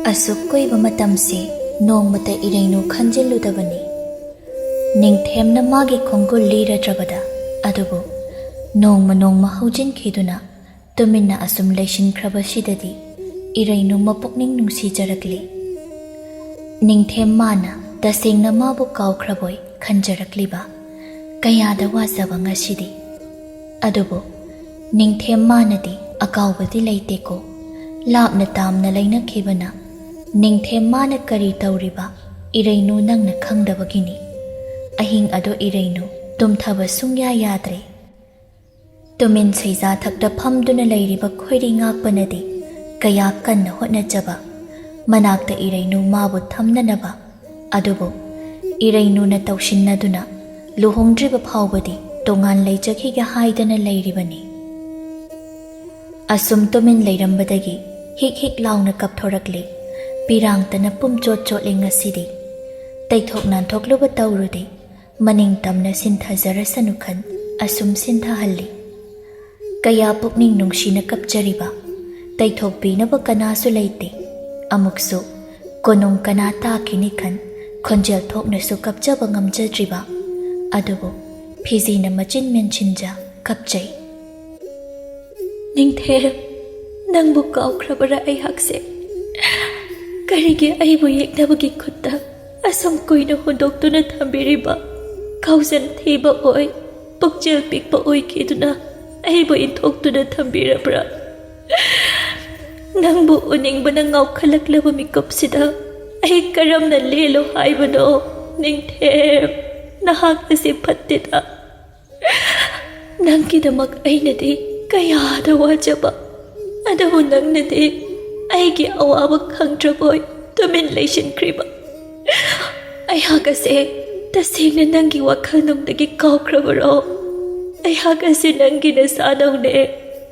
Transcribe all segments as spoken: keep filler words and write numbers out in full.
ꯑꯁꯨꯛ ꯀꯨꯏꯕ ꯃꯇꯝꯁꯤ ꯅꯣꯡꯃꯇ ꯏꯔꯩꯅꯨ ꯈꯟꯖꯤꯜꯂꯨꯗꯕꯅꯤ꯫ ꯅꯤꯡꯊꯦꯝꯅ ꯃꯥꯒꯤ ꯈꯣꯡꯒꯨꯜ ꯂꯤꯔꯗ꯭ꯔꯕꯗ, ꯑꯗꯨꯕꯨ ꯅꯣꯡꯃ ꯅꯣꯡꯃ ꯍꯧꯖꯤꯟꯈꯤꯗꯨꯅ ꯇꯨꯃꯤꯟꯅ ꯑꯁꯨꯝ ꯂꯩꯁꯤꯟꯈ꯭ꯔꯕꯁꯤꯗꯗꯤ ꯏꯔꯩꯅꯨ ꯃꯄꯨꯛꯅꯤꯡ ꯅꯨꯡꯁꯤꯖꯔꯛꯂꯤ꯫ ꯅꯤꯡꯊꯦꯝ ꯃꯥꯅ ꯇꯁꯦꯡꯅ ꯃꯥꯕꯨ ꯀꯥꯎꯈ꯭ꯔꯕꯣꯏ ꯈꯟꯖꯔꯛꯂꯤꯕ꯫ ꯀꯌꯥꯗ ꯋꯥꯖꯕ ꯉꯁꯤꯗꯤ꯫ ꯑꯗꯨꯕꯨ ꯅꯤꯡꯊꯦꯝ ꯃꯥꯅꯗꯤ ꯑꯀꯥꯎꯕꯗꯤ ꯂꯩꯇꯦꯀꯣ꯫ ꯂꯥꯞꯅ ꯇꯥꯝꯅ ꯂꯩꯅꯈꯤꯕꯅ ꯅꯤꯡꯊꯦꯝ ꯃꯥꯅ ꯀꯔꯤ ꯇꯧꯔꯤꯕ ꯏꯔꯩꯅꯨ ꯅꯪꯅ ꯈꯪꯗꯕꯒꯤꯅꯤ꯫ ꯑꯍꯤꯡ ꯑꯗꯣ ꯏꯔꯩꯅꯨ ꯇꯨꯝꯊꯕ ꯁꯨꯡꯌꯥ ꯌꯥꯗ꯭ꯔꯦ꯫ ꯇꯨꯃꯤꯟ ꯁꯩꯖꯥ ꯊꯛꯇ ꯐꯝꯗꯨꯅ ꯂꯩꯔꯤꯕ ꯈꯣꯏꯔꯤ ꯉꯥꯛꯄꯅꯗꯤ ꯀꯌꯥ ꯀꯟꯅ ꯍꯣꯠꯅꯖꯕ꯫ ꯃꯅꯥꯛꯇ ꯏꯔꯩꯅꯨ ꯃꯥꯕꯨ ꯊꯝꯅꯅꯕ꯫ ꯑꯗꯨꯕꯨ ꯏꯔꯩꯅꯨꯅ ꯇꯧꯁꯤꯟꯅꯗꯨꯅ ꯂꯨꯍꯣꯡꯗ꯭ꯔꯤꯕ ꯐꯥꯎꯕꯗꯤ ꯇꯣꯉꯥꯟ ꯂꯩꯖꯈꯤꯒꯦ ꯍꯥꯏꯗꯅ ꯂꯩꯔꯤꯕꯅꯤ꯫ ꯑꯁꯨꯝ ꯇꯨꯃꯤꯟ ꯂꯩꯔꯝꯕꯗꯒꯤ ꯍꯤꯛ ꯍꯤꯛ ꯂꯥꯎꯅ ꯀꯞꯊꯣꯔꯛꯂꯤ꯫ ꯄꯤꯔꯥꯡꯇꯅ ꯄꯨꯝꯆꯣꯠ ꯆꯣꯠꯂꯤ ꯉꯁꯤꯗꯤ꯫ ꯇꯩꯊꯣꯛ ꯅꯥꯟꯊꯣꯛꯂꯨꯕ ꯇꯧꯔꯨꯗꯦ꯫ ꯃꯅꯤꯡ ꯇꯝꯅ ꯁꯤꯟꯊꯖꯔꯁꯅꯨ ꯈꯟ ꯑꯁꯨꯝ ꯁꯤꯟꯊꯍꯜꯂꯤ꯫ ꯀꯌꯥ ꯄꯨꯛꯅꯤꯡ ꯅꯨꯡꯁꯤꯅ ꯀꯞꯆꯔꯤꯕ꯫ ꯇꯩꯊꯣꯛꯄꯤꯅꯕ ꯀꯅꯥꯁꯨ ꯂꯩꯇꯦ꯫ ꯑꯃꯨꯛꯁꯨ ꯀꯣꯅꯨꯡ ꯀꯅꯥ ꯇꯥꯈꯤꯅꯤ ꯈꯟ ꯈꯣꯟꯖꯦꯜ ꯊꯣꯛꯅꯁꯨ ꯀꯞꯆꯕ ꯉꯝꯖꯗ꯭ꯔꯤꯕ꯫ ꯑꯗꯨꯕꯨ ꯐꯤꯖꯤꯅ ꯃꯆꯤꯟ ꯃꯦꯟꯁꯤꯟꯖ ꯀꯞꯆꯩ꯫ ꯅꯤꯡꯊꯦꯝ, ꯅꯪꯕꯨ ꯀꯥꯎꯈ꯭ꯔꯕꯔꯥ ꯑꯩꯍꯥꯛꯁꯦ? ꯀꯔꯤꯒꯤ ꯑꯩꯕꯨ ꯌꯦꯛꯅꯕꯒꯤ ꯈꯨꯠꯇ ꯑꯁꯨꯝ ꯀꯨꯏꯅ ꯍꯨꯟꯗꯣꯛꯇꯨꯅ ꯊꯝꯕꯤꯔꯤꯕ? ꯀꯥꯎꯖꯟ ꯊꯤꯕ ꯑꯣꯏ, ꯄꯨꯛꯆꯦꯜ ꯄꯤꯛꯄ ꯑꯣꯏꯈꯤꯗꯨꯅ ꯑꯩꯕꯨ ꯏꯟꯊꯣꯛꯇꯨꯅ ꯊꯝꯕꯤꯔꯕ꯭ꯔꯥ? ꯅꯪꯕꯨ ꯎꯅꯤꯡꯕꯅ ꯉꯥꯎꯈꯠꯂꯛꯂꯕ ꯃꯤꯀꯨꯞꯁꯤꯗ ꯑꯩ ꯀꯔꯝꯅ ꯂꯦꯜꯂꯣ ꯍꯥꯏꯕꯅꯣ? ꯅꯤꯡꯊꯦꯝ, ꯅꯍꯥꯛ ꯑꯁꯤ ꯐꯠꯇꯦꯗ꯫ ꯅꯪꯒꯤꯗꯃꯛ ꯑꯩꯅꯗꯤ ꯀꯌꯥꯗ ꯋꯥꯖꯕ, ꯑꯗꯨꯕꯨ ꯅꯪꯅꯗꯤ ꯑꯩꯒꯤ ꯑꯋꯥꯕ ꯈꯪꯗ꯭ꯔꯕꯣꯏ ꯇꯨꯃꯤꯟ ꯂꯩꯁꯤꯟꯈ꯭ꯔꯤꯕ꯫ ꯑꯩꯍꯥꯛ ꯑꯁꯦ ꯇꯁꯦꯡꯅ ꯅꯪꯒꯤ ꯋꯥꯈꯜꯅꯨꯡꯗꯒꯤ ꯀꯥꯎꯈ꯭ꯔꯕꯔꯣ? ꯑꯩꯍꯥꯛ ꯑꯁꯤ ꯅꯪꯒꯤ ꯅꯆꯥꯗꯧꯅꯦ,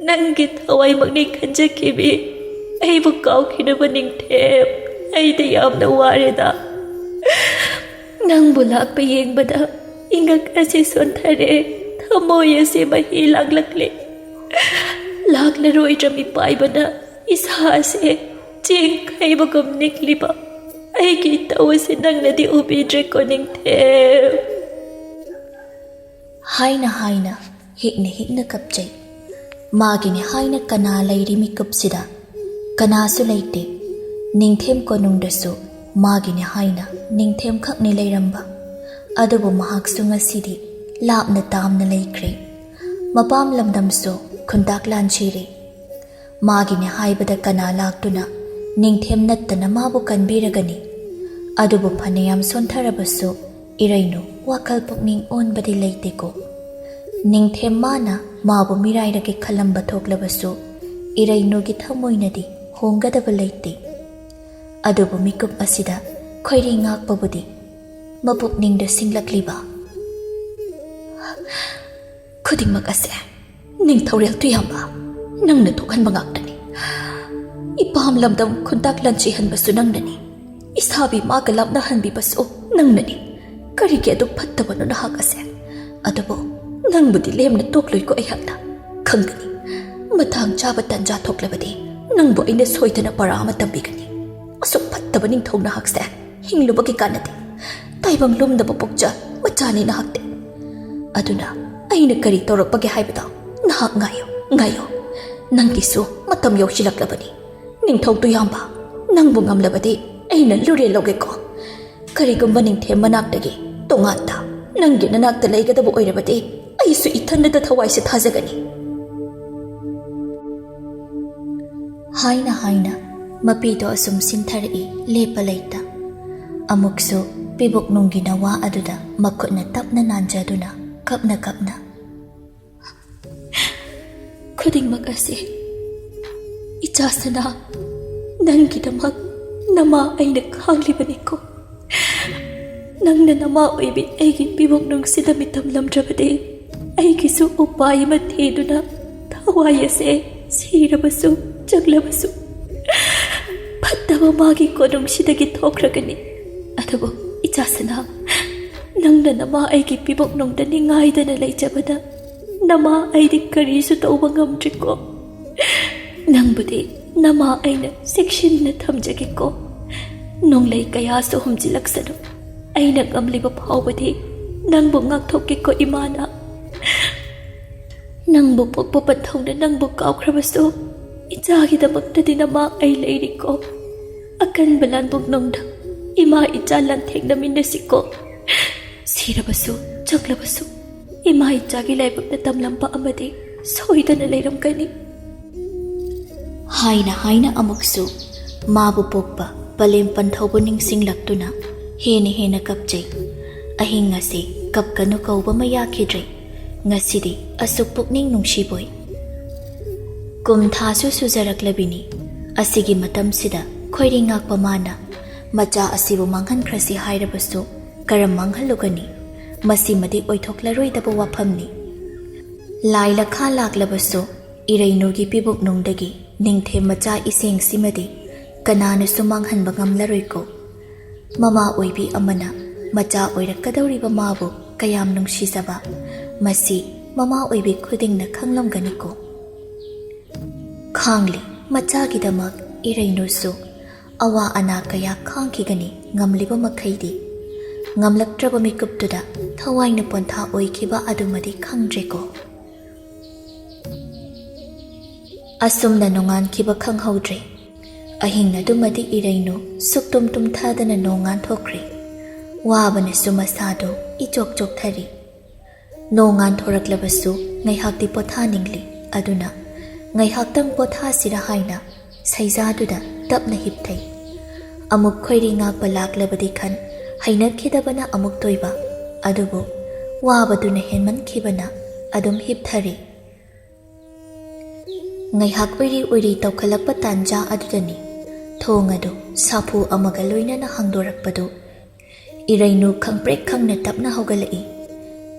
ꯅꯪꯒꯤ ꯊꯋꯥꯏꯃꯛꯅꯤ ꯈꯟꯖꯈꯤꯕꯤ꯫ ꯑꯩꯕꯨ ꯀꯥꯎꯈꯤꯅꯕ ꯅꯤꯡꯊꯦꯝ, ꯑꯩꯗꯤ ꯌꯥꯝꯅ ꯋꯥꯔꯦꯗ꯫ ꯅꯪꯕꯨ ꯂꯥꯛꯄ ꯌꯦꯡꯕꯗ ꯏꯉꯛ ꯑꯁꯤ ꯁꯣꯟꯊꯔꯦ, ꯊꯃꯣꯏ ꯑꯁꯤ ꯃꯍꯤ ꯂꯥꯡꯂꯛꯂꯦ꯫ ꯂꯥꯛꯂꯔꯣꯏꯗ꯭ꯔ ꯃꯤꯄꯥꯏꯕꯅ ꯏꯁꯥ ꯑꯁꯦ ꯆꯦꯡ ꯈꯩꯕꯒꯨꯝ ꯅꯤꯛꯂꯤꯕ ꯑꯩꯒꯤ ꯏꯇꯧ ꯑꯁꯤ ꯅꯪꯅꯗꯤ ꯎꯕꯤꯗ꯭ꯔꯦꯀꯣ, ꯅꯤꯡꯊꯦꯝ?" ꯍꯥꯏꯅ ꯍꯥꯏꯅ ꯍꯤꯛꯅ ꯍꯤꯛꯅ ꯀꯞꯆꯩ꯫ ꯃꯥꯒꯤꯅꯦ ꯍꯥꯏꯅ ꯀꯅꯥ ꯂꯩꯔꯤ ꯃꯤꯀꯨꯞꯁꯤꯗ? ꯀꯅꯥꯁꯨ ꯂꯩꯇꯦ꯫ ꯅꯤꯡꯊꯦꯝ ꯀꯣꯅꯨꯡꯗꯁꯨ ꯃꯥꯒꯤꯅꯦ ꯍꯥꯏꯅ ꯅꯤꯡꯊꯦꯝ ꯈꯛꯅꯤ ꯂꯩꯔꯝꯕ꯫ ꯑꯗꯨꯕꯨ ꯃꯍꯥꯛꯁꯨ ꯉꯁꯤꯗꯤ ꯂꯥꯞꯅ ꯇꯥꯝꯅ ꯂꯩꯈ꯭ꯔꯦ꯫ ꯃꯄꯥꯝ ꯂꯝꯗꯝꯁꯨ ꯈꯨꯟꯇꯥꯛ ꯂꯥꯟꯁꯤꯔꯦ꯫ ꯃꯥꯒꯤꯅꯦ ꯍꯥꯏꯕꯗ ꯀꯅꯥ ꯂꯥꯛꯇꯨꯅ ꯅꯤꯡꯊꯦꯝ ꯅꯠꯇꯅ ꯃꯥꯕꯨ ꯀꯟꯕꯤꯔꯒꯅꯤ? ꯑꯗꯨꯕꯨ ꯐꯅꯌꯥꯝ ꯁꯣꯟꯊꯔꯕꯁꯨ ꯏꯔꯩꯅꯨ ꯋꯥꯈꯜ ꯄꯨꯛꯅꯤꯡ ꯑꯣꯟꯕꯗꯤ ꯂꯩꯇꯦꯀꯣ꯫ ꯅꯤꯡꯊꯦꯝ ꯃꯥꯅ ꯃꯥꯕꯨ ꯃꯤꯔꯥꯏꯔꯒꯦ ꯈꯜꯂꯝꯕ ꯊꯣꯛꯂꯕꯁꯨ ꯏꯔꯩꯅꯨꯒꯤ ꯊꯃꯣꯏꯅꯗꯤ ꯍꯣꯡꯒꯗꯕ ꯂꯩꯇꯦ꯫ ꯑꯗꯨꯕꯨ ꯃꯤꯀꯨꯞ ꯑꯁꯤꯗ ꯈꯣꯏꯔꯤ ꯉꯥꯛꯄꯕꯨꯗꯤ ꯃꯄꯨꯛꯅꯤꯡꯗ ꯁꯤꯡꯂꯛꯂꯤꯕ ꯈꯨꯗꯤꯡꯃꯛ ꯑꯁꯦ ꯅꯤꯡꯊꯧꯔꯦꯜ ꯇꯨꯌꯥꯝꯕ, ꯅꯪꯅ ꯊꯣꯛꯍꯟꯕ ꯉꯥꯛꯇꯅꯤ꯫ ꯏꯄꯥꯝ ꯂꯝꯗꯝ ꯈꯨꯟꯇꯥꯛ ꯂꯥꯟꯁꯤꯍꯟꯕꯁꯨ ꯅꯪꯅꯅꯤ꯫ ꯏꯁꯥꯕꯤ ꯃꯥꯒ ꯂꯥꯞꯅꯍꯟꯕꯤꯕꯁꯨ ꯅꯪꯅꯅꯤ꯫ ꯀꯔꯤꯒꯤ ꯑꯗꯨ ꯐꯠꯇꯕꯅꯣ ꯅꯍꯥꯛ ꯑꯁꯦ? ꯑꯗꯨꯕꯨ ꯅꯪꯕꯨꯗꯤ ꯂꯦꯝꯅ ꯇꯣꯛꯂꯣꯏꯀꯣ ꯑꯩꯍꯥꯛꯅ꯫ ꯈꯪꯒꯅꯤ, ꯃꯇꯥꯡ ꯆꯥꯕ ꯇꯟꯖꯥ ꯊꯣꯛꯂꯕꯗꯤ ꯅꯪꯕꯨ ꯑꯩꯅ ꯁꯣꯏꯗꯅ ꯄꯔꯥ ꯑꯃ ꯇꯝꯕꯤꯒꯅꯤ꯫ ꯑꯁꯨꯛ ꯐꯠꯇꯕ ꯅꯤꯡꯊꯧ ꯅꯍꯥꯛꯁꯦ ꯍꯤꯡꯂꯨꯕꯒꯤ ꯀꯥꯟꯅꯗꯦ꯫ ꯇꯥꯏꯕꯪ ꯂꯨꯝꯅꯕ ꯄꯣꯛꯆ ꯃꯆꯥꯅꯤ ꯅꯍꯥꯛꯇꯤ꯫ ꯑꯗꯨꯅ ꯑꯩꯅ ꯀꯔꯤ ꯇꯧꯔꯛꯄꯒꯦ ꯍꯥꯏꯕꯗꯣ ꯅꯍꯥꯛ ꯉꯥꯏꯌꯨ, ꯉꯥꯏꯌꯨ꯫ ꯅꯪꯒꯤꯁꯨ ꯃꯇꯝ ꯌꯧꯁꯤꯜꯂꯛꯂꯕꯅꯤ꯫ ꯅꯤꯡꯊꯧ ꯇꯨꯌꯥꯝꯕ, ꯅꯪꯕꯨ ꯉꯝꯂꯕꯗꯤ ꯑꯩꯅ ꯂꯨꯔꯦꯜ ꯂꯧꯒꯦꯀꯣ꯫ ꯀꯔꯤꯒꯨꯝꯕ ꯅꯤꯡꯊꯦꯝ ꯃꯅꯥꯛꯇꯒꯤ ꯇꯣꯉꯥꯟꯗ ꯅꯪꯒꯤ ꯅꯅꯥꯛꯇ ꯂꯩꯒꯗꯕ ꯑꯣꯏꯔꯕꯗꯤ ꯑꯩꯁꯨ ꯏꯊꯟꯗꯇ ꯊꯋꯥꯏꯁꯦ ꯊꯥꯖꯒꯅꯤ꯫ ꯍꯥꯏꯅ ꯍꯥꯏꯅ ꯃꯄꯤꯗꯣ ꯑꯁꯨꯝ ꯁꯤꯟꯊꯔꯛꯏ, ꯂꯦꯞꯄ ꯂꯩꯇ꯫ ꯑꯃꯨꯛꯁꯨ ꯄꯤꯕꯨꯛ ꯅꯨꯡꯒꯤ ꯅꯋꯥ ꯑꯗꯨꯗ ꯃꯈꯨꯠꯅ ꯇꯞꯅ ꯅꯥꯟꯖꯗꯨꯅ ꯀꯞꯅ ꯀꯞꯅ, "ꯈꯨꯗꯤꯡꯃꯛ ꯑꯁꯤ ꯏꯆꯥ ꯁꯅꯥ, ꯅꯪꯒꯤꯗꯃꯛ ꯅꯃꯥ ꯑꯩꯅ ꯈꯥꯡꯂꯤꯕꯅꯤꯀꯣ꯫ ꯅꯪꯅ ꯅꯃꯥ ꯑꯣꯏꯕꯤ ꯑꯩꯒꯤ ꯄꯤꯕꯨꯛ ꯅꯨꯡꯁꯤꯗ ꯃꯤꯇꯝ ꯂꯝꯗ꯭ꯔꯕꯗꯤ ꯑꯩꯒꯤꯁꯨ ꯎꯄꯥꯏ ꯑꯃ ꯊꯤꯗꯨꯅ ꯊꯋꯥꯏ ꯑꯁꯦ ꯁꯤꯔꯕꯁꯨ ꯆꯪꯂꯕꯁꯨ ꯐꯠꯇꯕ ꯃꯥꯒꯤ ꯀꯣꯅꯨꯡꯁꯤꯗꯒꯤ ꯊꯣꯛꯈ꯭ꯔꯒꯅꯤ꯫ ꯑꯗꯨꯕꯨ ꯏꯆꯥ ꯁꯅꯥ, ꯅꯪꯅ ꯅꯃꯥ ꯑꯩꯒꯤ ꯄꯤꯕꯨꯛ ꯅꯨꯡꯗ ꯅꯤꯡꯉꯥꯏꯗꯅ ꯂꯩꯖꯕꯗ ꯅꯃꯥ ꯑꯩꯗꯤ ꯀꯔꯤꯁꯨ ꯇꯧꯕ ꯉꯝꯗ꯭ꯔꯤꯀꯣ꯫ ꯅꯪꯕꯨꯗꯤ ꯅꯃꯥ ꯑꯩꯅ ꯆꯦꯛꯁꯤꯟꯅ ꯊꯝꯖꯒꯦꯀꯣ꯫ ꯅꯣꯡꯂꯩ ꯀꯌꯥꯁꯨ ꯍꯨꯝꯖꯤꯜꯂꯛꯁꯅꯨ꯫ ꯑꯩꯅ ꯉꯝꯂꯤꯕ ꯐꯥꯎꯕꯗꯤ ꯅꯪꯕꯨ ꯉꯥꯛꯊꯣꯛꯀꯦꯀꯣ ꯏꯃꯥꯅ꯫ ꯅꯪꯕꯨ ꯄꯣꯛꯄ ꯄꯟꯊꯧꯅ ꯅꯪꯕꯨ ꯀꯥꯎꯈ꯭ꯔꯕꯁꯨ, ꯏꯆꯥꯒꯤꯗꯃꯛꯇꯗꯤ ꯅꯃꯥ ꯑꯩ ꯂꯩꯔꯤꯀꯣ꯫ ꯑꯀꯟꯕ ꯂꯥꯟꯕꯨꯛꯅꯨꯡꯗ ꯏꯃꯥ ꯏꯆꯥ ꯂꯥꯟꯊꯦꯡꯅꯃꯤꯟꯅꯁꯤꯀꯣ꯫ ꯁꯤꯔꯕꯁꯨ, ꯆꯠꯂꯕꯁꯨ, ꯏꯃꯥ ꯏꯆꯥꯒꯤ ꯂꯥꯏꯕꯛꯅ ꯇꯝꯂꯝꯕ ꯑꯃꯗꯤ ꯁꯣꯏꯗꯅ ꯂꯩꯔꯝꯒꯅꯤ꯫ ꯍꯥꯏꯅ ꯍꯥꯏꯅ ꯑꯃꯨꯛꯁꯨ ꯃꯥꯕꯨ ꯄꯣꯛꯄ ꯄꯂꯦꯝ ꯄꯟꯊꯧꯕꯨ ꯅꯤꯡꯁꯤꯡꯂꯛꯇꯨꯅ ꯍꯦꯟꯅ ꯍꯦꯟꯅ ꯀꯞꯆꯩ꯫ ꯑꯍꯤꯡ ꯑꯁꯤ ꯀꯞꯀꯅꯨ ꯀꯧꯕ ꯑꯃ ꯌꯥꯈꯤꯗ꯭ꯔꯦ꯫ ꯉꯁꯤꯗꯤ ꯑꯁꯨꯛ ꯄꯨꯛꯅꯤꯡ ꯅꯨꯡꯁꯤꯕꯣꯏ꯫ ꯀꯨꯝ ꯊꯥꯁꯨ ꯁꯨꯖꯔꯛꯂꯕꯤꯅꯤ꯫ ꯑꯁꯤꯒꯤ ꯃꯇꯝꯁꯤꯗ ꯈꯣꯏꯔꯤ ꯉꯥꯛꯄ ꯃꯥꯅ ꯃꯆꯥ ꯑꯁꯤꯕꯨ ꯃꯥꯡꯍꯟꯈ꯭ꯔꯁꯤ ꯍꯥꯏꯔꯕꯁꯨ ꯀꯔꯝ ꯃꯥꯡꯍꯜꯂꯨꯒꯅꯤ? ꯃꯁꯤꯃꯗꯤ ꯑꯣꯏꯊꯣꯛꯂꯔꯣꯏꯗꯕ ꯋꯥꯐꯝꯅꯤ꯫ ꯂꯥꯏ ꯂꯈꯥ ꯂꯥꯛꯂꯕꯁꯨ ꯏꯔꯩꯅꯨꯒꯤ ꯄꯤꯕꯨꯛꯅꯨꯡꯗꯒꯤ ꯅꯤꯡꯊꯦꯝ ꯃꯆꯥ ꯏꯁꯦꯡꯁꯤꯃꯗꯤ ꯀꯅꯥꯅꯁꯨ ꯃꯥꯡꯍꯟꯕ ꯉꯝꯂꯔꯣꯏꯀꯣ꯫ ꯃꯃꯥ ꯑꯣꯏꯕꯤ ꯑꯃꯅ ꯃꯆꯥ ꯑꯣꯏꯔꯛꯀꯗꯧꯔꯤꯕ ꯃꯥꯕꯨ ꯀꯌꯥꯝ ꯅꯨꯡꯁꯤꯖꯕ, ꯃꯁꯤ ꯃꯃꯥ ꯑꯣꯏꯕꯤ ꯈꯨꯗꯤꯡꯅ ꯈꯪꯂꯝꯒꯅꯤꯀꯣ꯫ ꯈꯥꯡꯂꯤ ꯃꯆꯥꯒꯤꯗꯃꯛ ꯏꯔꯩꯅꯨꯁꯨ꯫ ꯑꯋꯥ ꯑꯅꯥ ꯀꯌꯥ ꯈꯥꯡꯈꯤꯒꯅꯤ ꯉꯝꯂꯤꯕ ꯃꯈꯩꯗꯤ꯫ ꯉꯝꯂꯛꯇ꯭ꯔꯕ ꯃꯤꯀꯨꯞꯇꯨꯗ ꯊꯋꯥꯏꯅ ꯄꯣꯟꯊꯥ ꯑꯣꯏꯈꯤꯕ ꯑꯗꯨꯃꯗꯤ ꯈꯪꯗ꯭ꯔꯦꯀꯣ꯫ ꯑꯁꯨꯝꯅ ꯅꯣꯡꯉꯥꯟꯈꯤꯕ ꯈꯪꯍꯧꯗ꯭ꯔꯦ꯫ ꯑꯍꯤꯡ ꯑꯗꯨꯃꯗꯤ ꯏꯔꯩꯅꯨ ꯁꯨꯛꯇꯨꯝ ꯇꯨꯝꯊꯗꯅ ꯅꯣꯡꯉꯥꯟꯊꯣꯛꯈ꯭ꯔꯦ꯫ ꯋꯥꯕꯅꯁꯨ ꯃꯁꯥꯗꯨ ꯏꯆꯣꯛ ꯆꯣꯛꯊꯔꯤ꯫ ꯅꯣꯡꯉꯥꯟ ꯊꯣꯔꯛꯂꯕꯁꯨ ꯉꯥꯏꯍꯥꯛꯇꯤ ꯄꯣꯊꯥꯅꯤꯡꯂꯤ꯫ ꯑꯗꯨꯅ ꯉꯥꯏꯍꯥꯛꯇꯪ ꯄꯣꯊꯥꯁꯤꯔ ꯍꯥꯏꯅ ꯁꯩꯖꯥꯗꯨꯗ ꯇꯞꯅ ꯍꯤꯞꯊꯩ꯫ ꯑꯃꯨꯛ ꯈꯣꯏꯔꯤ ꯉꯥꯛꯄ ꯂꯥꯛꯂꯕꯗꯤ ꯈꯟ ꯍꯩꯅꯈꯤꯗꯕꯅ ꯑꯃꯨꯛ ꯇꯣꯏꯕ꯫ ꯑꯗꯨꯕꯨ ꯋꯥꯕꯗꯨꯅ ꯍꯦꯟꯃꯟꯈꯤꯕꯅ ꯑꯗꯨꯝ ꯍꯤꯞꯊꯔꯤ꯫ ꯉꯥꯏꯍꯥꯛ ꯎꯏꯔꯤ ꯎꯏꯔꯤ ꯇꯧꯈꯠꯂꯛꯄ ꯇꯥꯟꯖꯥ ꯑꯗꯨꯗꯅꯤ ꯊꯣꯡ ꯑꯗꯨ ꯁꯥꯐꯨ ꯑꯃꯒ ꯂꯣꯏꯅꯅ ꯍꯥꯡꯗꯣꯔꯛꯄꯗꯨ꯫ ꯏꯔꯩꯅꯨ ꯈꯪꯄ꯭ꯔꯦꯛ ꯈꯪꯅ ꯇꯞꯅ ꯍꯧꯒꯠꯂꯛꯏ꯫